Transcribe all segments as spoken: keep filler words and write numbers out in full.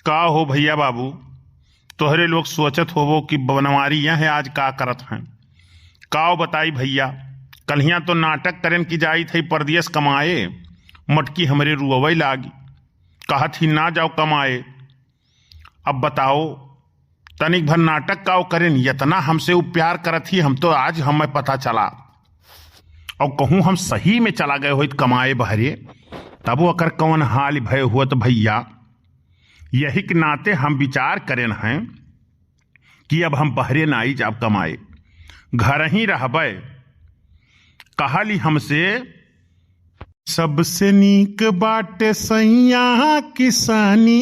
का हो भइया बाबू, तोहरे लोग सोचत होबो कि बनवारी यह आज का करत हैं। काव बताई भइया, कल्हियाँ तो नाटक करेन कि जाइत हई परदेस कमाए, मोटकी हमरे रुअवै लागी, कहत ही ना जाव कमाए। अब बताओ, तनिक भर नाटक काव करेन, यतना हमसे उ प्यार करत ही, हम तो आज हमें पता चला। और कहूँ हम सही में चला गए होइत कमाए बहरे, तब ओकर कौन हाल भय होत भइया। यही के नाते हम विचार करेन हैं कि अब हम बहरे नाई जाब कमाए, घर ही रहबे। कहली हमसे, सबसे नीक बाटे सैया किसानी,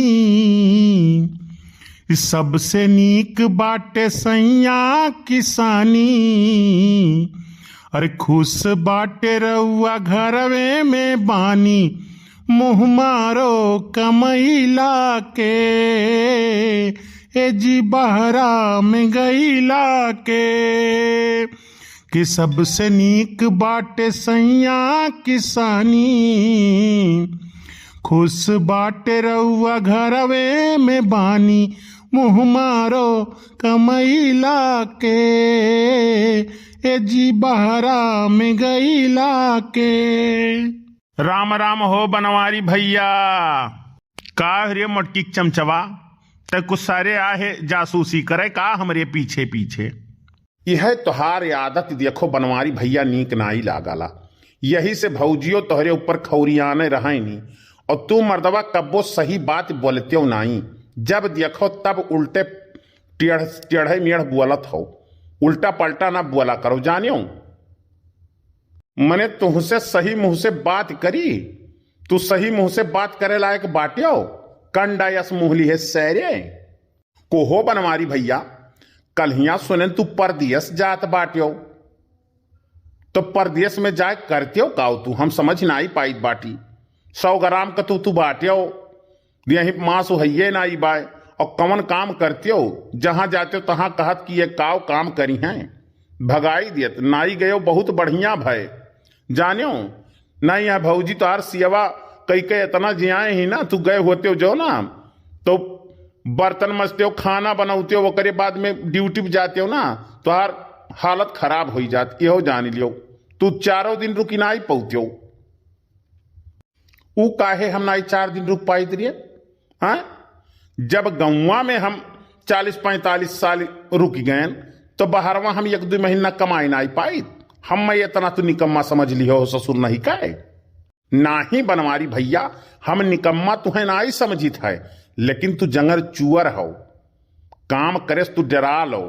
सबसे नीक बाटे सैया किसानी। अरे खुश बाटे रउआ घरवे में बानी, मुँह मारो कमैला के, ए जी बहरा में गैला के। कि सबसे नीक बाटे सैया किसानी, खुश बाटे रउआ घरवे में बानी, मुँह मारो कमैला के, ए जी बहरा में गैला के। राम राम हो बनवारी भइया। का रे मोटकी के चमचवा, ते कुछ सारे आहे जासूसी करे का हमरे पीछे पीछे? यह तोहार आदत देखो बनवारी भइया नीक नाई लागला। यही से भौजियो तोहरे ऊपर खौरियाने रहैनी, और तू मर्दवा कब्बो सही बात बोलत्यो नाई। जब देखो तब उल्टे टेढ़ टेढ़े मेढ़ बोलत हो, उल्टा पलटा ना बोला करो जानियो। मने तुहसे सही मुँह से बात करी, तू सही मुँह से बात करे लायक बाट्यो, कंडा यस मुँह लिहे सैरे। कोहो बनवारी भइया, कल्हियाँ सुनेन तू परदेस जात बाट्यो, तो परदेस में जाए करत्यो काव तू, हम समझ नाई पाइत बाटी। सौ ग्राम का तू तू बाट्यो, देही मांस हइये नाई बाय, और कवन काम करत्यो, जहाँ जात्यो तहाँ कहत कि ये काव काम करिहैं, भगाई देत, नाई गयो बहुत बढ़िया भय। जान्यो, नाई यह भौजी तोहार सेवा कई के इतना जियाए ही ना, तू गए होत्यो जो ना, तो बर्तन मजत्यो, खाना बनौत्यो, ओकरे बाद में ड्यूटी पे जात्यो ना, तोहार हालत खराब होई जात, इहो जान लियो। तू चारों दिन रुकी नाई पौत्यो। ऊ काहे हम नाई चार दिन रुक पाइत रहे? हाँ? जब गौवा में हम चालीस पैंतालीस साल रुक गएन, तो बहरवा हम एक दुइ महीना कमाई नाई पाइत। हम मैं इतना तू निकम्मा समझ लिहो हो ससुर नहीं काहे? नाही बनवारी भइया, हम निकम्मा तुहें नाई समझित है, लेकिन तू जंगर चुअर हो। काम करे से तू डेरा लो।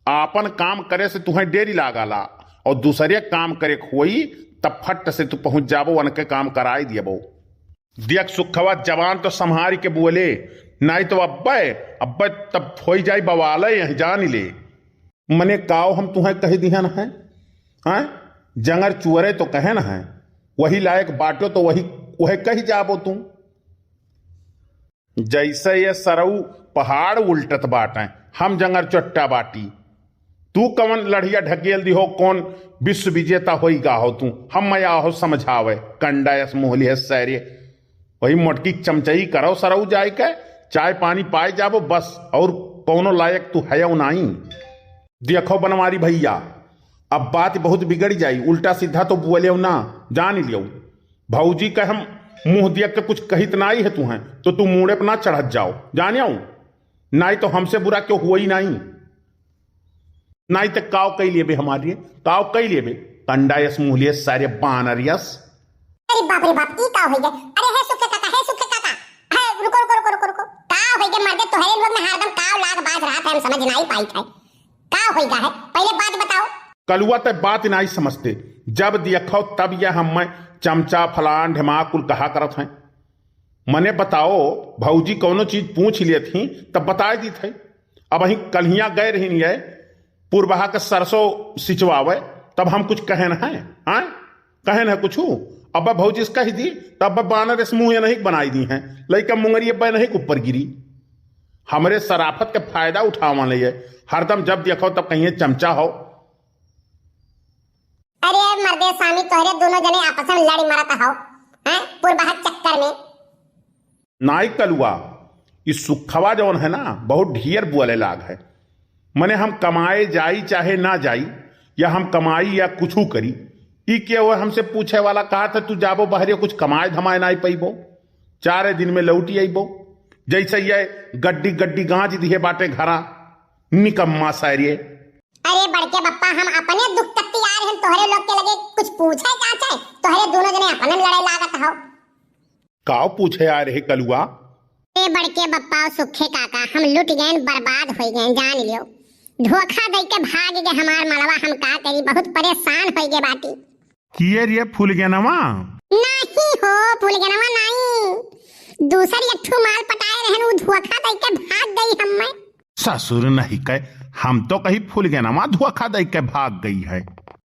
आपन काम करे से तुहें डेरी लागाला और दूसरे काम करे के होई, तब फट से तू पहुँच जाबो, उनके काम कराई दियबो। देख सुखवा, जवान तो संभारी के बोले, नाई तो अब्बे, अब्बे तब होई जाई बवाले, यही जान ले। मने काव हम तुहें कह दिहन है? हैं? जंगर चुअरे तो कहेन है, वही लायक बाटो तो वही, वही कही जाबो तू। जैसे ये सरऊ पहाड़ उल्टत बाटें, हम जंगर चोट्टा बाटी। तू कवन लड़िया ढकेल दिहो, कौन विश्व विजेता होई गा हो तू? हम मैं आहो समझावे, कंडा यस मुँह लिहे सैरे। वही मोटकी के चमचई करो सरऊ जाए के, चाय पानी पाए जाबो बस, और कौनो लायक तू हयो नाई। देखो बनवारी भइया, अब बात बहुत बिगड़ जाई, उल्टा सीधा तो बोलेव ना, जान लियो। भौजी के हम मुँह दिया के कुछ कहित नाई है तुहें, तो तू मूड़े पर ना चढ़त जाओ, जानियो। नाई तो हमसे बुरा क्यों हुआ ही नाई। नाई तो काव कई लेबे हमारे, काव कई लेबे, कंडा यस मुँह लिए सारे बानर यस। अरे बाप रे बाप, ई का होई गए? अरे हे सुखे काका, हे सुखे काका, हे रुको, रुको, रुको, रुको, रुको। का होई गए मर्दे, तोहरे लोग में हरदम काव लाग बाज रहा था, हम समझ नाई पाई थे। का होई गा है? पहले बात बताओ। कलुआ ते बात नाई समझते, जब देखो तब यह हम मैं चमचा फलान ढेमा कुल कहा करत हैं। मने बताओ, भौजी कौनो चीज पूछ लेत ही तब बताए दीत है। अब वहीं कल्हिया गए रही है पुरबहा के सरसों सिंचवावे, तब हम कुछ कहन हैं, हाँ? कहन है कुछ? अब भौजी से कह दी, तब बानर इस मुँह नहीं बनाई दी हैं, लइका मुंगरी अब नहीं ऊपर गिरी। हमरे सराफत के फायदा उठावन ले, हरदम जब देखो तब कहिए चमचा हो। अरे मर्दे स्वामी, तोहरे दोनों जने आपस में लड़ी मरत हो, हैं? पुरबहा चक्कर में। नाई कलुआ, ई सुखवा जौन है ना, बहुत ढेर बोले लाग है। मने हम कमाए जाई चाहे ना जाई, या हम कमाई या कुछू करी, ई के वो हमसे पूछे वाला? कहा था तू जाबो बहरे, कुछ कमाए धमाए नाई पइबो, चारे दिन में लौटी अइबो। जैसे ये गड्डी गड्डी गांज दिहे बाटे घरा, निकम्मा सारे। अरे बड़के बप्पा, हम अपने दुख तक तैयार हैं, तोहरे लोग के लगे कुछ पूछे का चाहे? तोहरे दोनों जने अपने में लड़े लागत हो। काव पूछे आ रहे कलुआ? ए बड़के बप्पा और सुखे काका, हम लुट गए, बर्बाद हो गए, जान लियो। धोखा दे के भाग गए हमार मलवा, हम का करी, बहुत परेशान हो गए बाटी। किए रे फुलगेनवा? नहीं हो फुलगेनवा, नहीं। दूसर एक ठू माल पटाए रहन, उ धोखा दे के भाग गई हम्मे। ससुर नहीं कहे, हम तो कही फुलगेनवा धोखा दे के भाग गई है।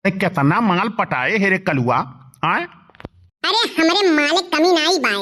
ए, कितना माल पटाए हे रे कलुआ, आय? अरे हमरे माल के कमी नाई बाय,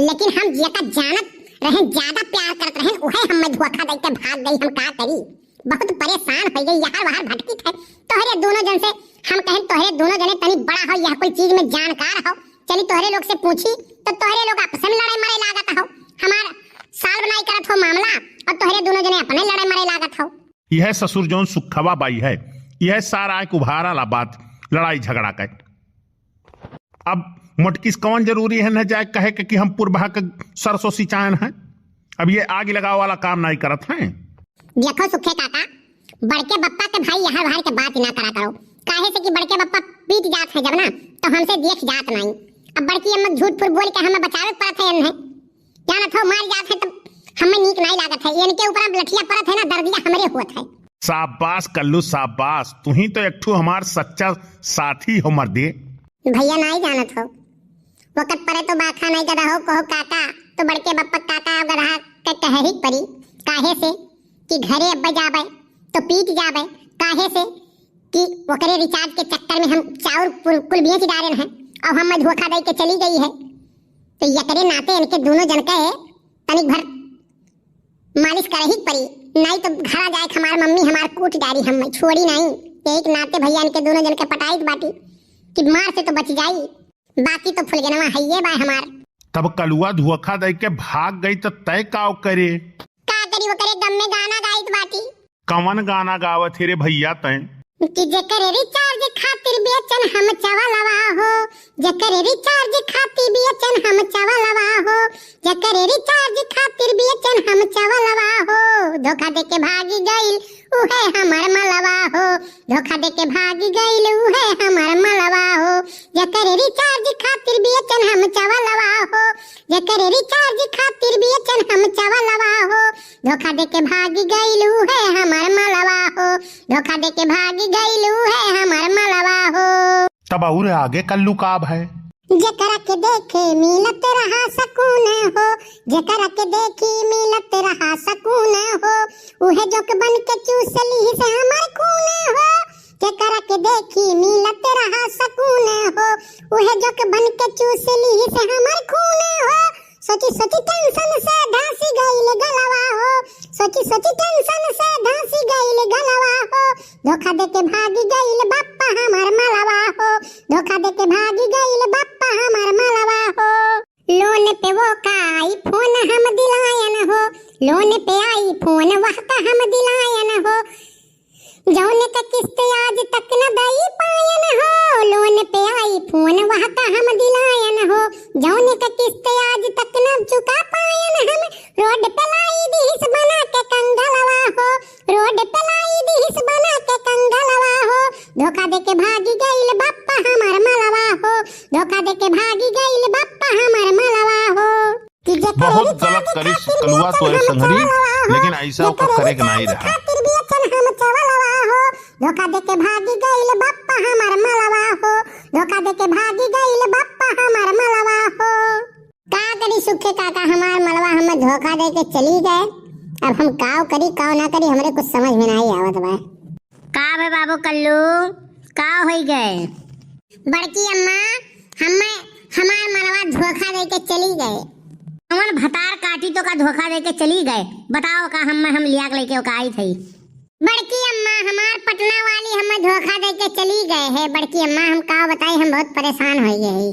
लेकिन हम जेका जानत रहन, ज्यादा प्यार करत रहन, उहे हम्मे धोखा दे के भाग गई, हम का करी? बहुत परेशान हो गई, यहाँ वहाँ भटकी थे। तोहरे दोनों जन से हम कहन, तोहरे दोनों जने तनी बड़ा हो, यह कोई चीज में जानकार हो, चली तोहरे लोग से पूछी, तो तोहरे लोग आपस में लड़ाई मरे लागत हो। हमार साल बनाई करत हो मामला, और तोहरे दोनों जने अपने लड़ाई मरे लागत हो। यह ससुर जौन सुखवा बाई है, यह सारा एक उभारा ला बात लड़ाई झगड़ा के। अब मोटकिस कौन जरूरी है न जाए कहे के कि हम पुरबहा के सरसों सिंचायन है? अब ये आग लगावे वाला काम नहीं करत है। देखो सुखे काका, बड़के बप्पा के भाई यहाँ बाहर के बात ना करा करो, काहे से कि बड़के बप्पा पीट जात है जब ना, तो हमसे देख जात नहीं। अब बड़की अम्मा झूठ फूट बोल के हमें बचावे के पड़त है इन्हें, जानत हो मार जात है तब हमें नीक नहीं लागत है, इनके ऊपर अब लठिया पड़त है ना, दर्दिया हमरे होत है। शाबाश कल्लू शाबाश, तू ही तो एक ठू हमार सच्चा साथी हो मर्दे। भैया नाई जानत हो, वकत परे तो बाखा नाई गधा हो, कहो काका, तो बड़के बप्पा काका और गधा के कहे ही परी, काहे से कि घरे अब्बे जाबे तो पीट जाबे, काहे से कि ओकरे रिचार्ज के चक्कर में हम चाउर कुल, कुल बेच डारेन है, अब हम धोखा दे के चली गई है, तो एकरे नाते इनके दोनों जन के तनिक भर मालिश करही के परी, नाई तो घरा जाए के हमार मम्मी हमार कूट डारी, हम छोड़ी नाई। यही के नाते भैया इनके दोनों जन के पटाई के बाटी कि मार से तो बच जाई, बाकी तो फुलगेनवा हइये बा हमार। तब कलुआ धोखा दे के भाग गई तो तय काव करे? का करी, ओकरे गम में गाना गाइत बाटी। कवन गाना गावत हे रे भैया तैं? कि जेकर रिचार्ज खातिर बेचन हम चवलवा हो, जेकर रिचार्ज खातिर बेचन हम चवलवा हो, जेकर रिचार्ज खातिर बेचन हम चवलवा हो, धोखा देके भागी गइल उहे हमर मलवा हो, धोखा देके भागी गइल उहे हमर मलवा हो, जेकर रिचार्ज खातिर बेचन हम चवलवा हो, जेकर रिचार्ज खातिर बेचन हम चवलवा हो, धोखा देके भागी गइल उहे हमर मलवा हो, धोखा देके भागी गइल उहे हमर मलवा हो। तब और आगे कल्लू का भय? जेकरा के देखे मिलत रहा सकून हो, जेकरा के देखी मिलत रहा सकून हो, उहे जोक बन के चूस लीहिस हमर खून हो। जेकरा के देखी मिलत रहा सकून हो, उहे जोक बन के चूस लीहिस हमर खून हो। सोची सोची टेंशन से धंसी गइल गलवा हो, सोची सोची टेंशन से धंसी गइल गलवा हो। धोखा देके भागी गइल बप्पा हमर मलवा हो, धोखा देके भागी गइल बप्पा हमर मलवा हो। लोन पे वो का आईफोन हम दिलायन हो, लोन पे आईफोन वह का हम दिलायन हो। जौन का किस्त आज तक न दई पायन हो, लोन पे आईफोन वह का हम दिलायन हो। जौन का किस्त आज तक न चुका पायन हम, रोड पे लाई दिहिस बना के कंगलवा हो, रोड पे लाई दिहिस बना के कंगलवा हो। धोखा देके भागी गइल बप्पा हमर मलवा हो, धोखा देके भागी गइल बप्पा हमर मलवा हो। कि जेकर बहुत रिचार्ज गलत करिस खातिर कलुआ बेचन तोरे हम संगरी, चवलवा हो, लेकिन ऐसा जेकर ओकर करे के रिचार्ज नाई रहा। खातिर बेचन हम चवलवा हो, धोखा देके भागी गइल बप्पा हमर मलवा हो, धोखा देके भागी गइल बप्पा हमर मलवा हो। का करी सुखे काका, हमार मलवा हमें धोखा दे के चली गए। अब हम काव करी, काव ना करी, हमरे कुछ समझ में नाई आवत बा। का बे बाबू कल्लू, का होई गए? बड़की अम्मा, हमें हमार मलवा धोखा दे के चली गए। कौन भतार काटी तो का धोखा दे के चली गए? बताओ का हमें हम लिया के लेके ओका आई थई? बड़की अम्मा, हमार पटना वाली हमें धोखा दे के चली गए है। बड़की अम्मा, हम का बताई, हम बहुत परेशान हो गए है।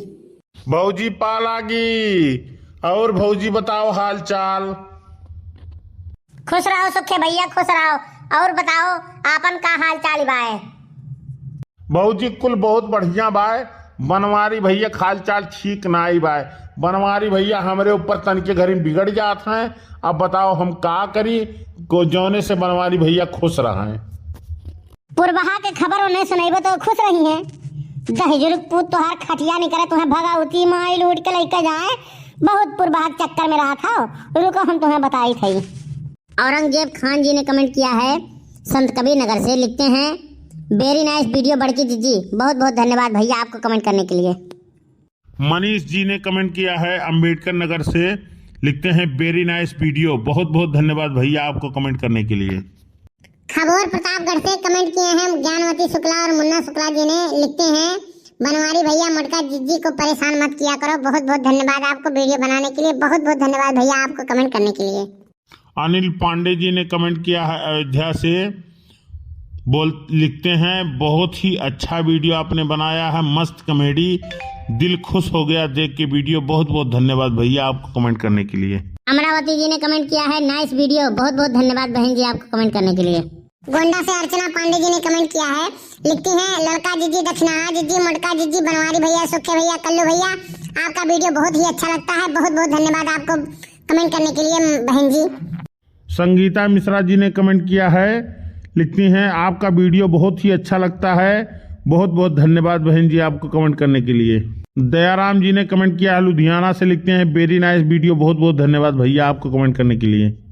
भौजी पा लागी। और भौजी बताओ हाल चाल। खुश रहो सुखे भैया, खुश रहो। और बताओ, आपन का हाल चाल बाय? भौजी, कुल बहुत बढ़िया बाय। बनवारी भैया क हाल चाल ठीक नाई बाय। बनवारी भैया हमरे ऊपर तनिके घरी बिगड़ जात हैं। अब बताओ हम का करी, को जौने से बनवारी भैया खुश रहें। पुरबहा के खबर उन्हें सुनैबो तो खुश रही हैं। दहिजुल क पूत तोहार खटिया नहीं करे, तुम्हें भगावती माई लूट के लेके जाए। बहुत पुरबहा के चक्कर में रहत हो, रुको हम तुम्हें बताई थई। औरंगजेब खान जी ने कमेंट किया है संत कबीर नगर से, लिखते हैं, "Very nice video बड़की जीजी।" बहुत बहुत धन्यवाद भैया आपको कमेंट करने के लिए। मनीष जी ने कमेंट किया है अंबेडकर नगर से, लिखते हैं, "Very nice video।" बहुत बहुत धन्यवाद भैया आपको कमेंट करने के लिए। खबोर प्रतापगढ़ से कमेंट किए हैं ज्ञानवती शुक्ला और मुन्ना शुक्ला जी ने, लिखते हैं, "बनवारी भैया मोटका जीजी को परेशान मत किया करो।" बहुत बहुत धन्यवाद आपको वीडियो बनाने के लिए, बहुत बहुत धन्यवाद भैया आपको कमेंट करने के लिए। अनिल पांडे जी ने कमेंट किया है अयोध्या से, बोल लिखते हैं, "बहुत ही अच्छा वीडियो आपने बनाया है, मस्त कॉमेडी, दिल खुश हो गया देख के वीडियो।" बहुत बहुत धन्यवाद भैया आपको कमेंट करने के लिए। अमरावती जी ने कमेंट किया है, "Nice video।" बहुत बहुत धन्यवाद बहन जी आपको कमेंट करने के लिए। गोंडा से अर्चना पांडे जी ने कमेंट किया है, लिखती हैं, "लड़का जीजी, दक्षिणाहा जीजी, मोटका जीजी, बनवारी भैया, सुखे भैया, कल्लू भैया, आपका वीडियो बहुत ही अच्छा लगता है।" बहुत बहुत धन्यवाद आपको कमेंट करने के लिए बहन जी। संगीता मिश्रा जी ने कमेंट किया है, लिखती हैं, "आपका वीडियो बहुत ही अच्छा लगता है।" बहुत बहुत धन्यवाद बहन जी आपको कमेंट करने के लिए। दयाराम जी ने कमेंट किया है लुधियाना से, लिखते हैं, "Very nice video।" बहुत बहुत धन्यवाद भैया आपको कमेंट करने के लिए।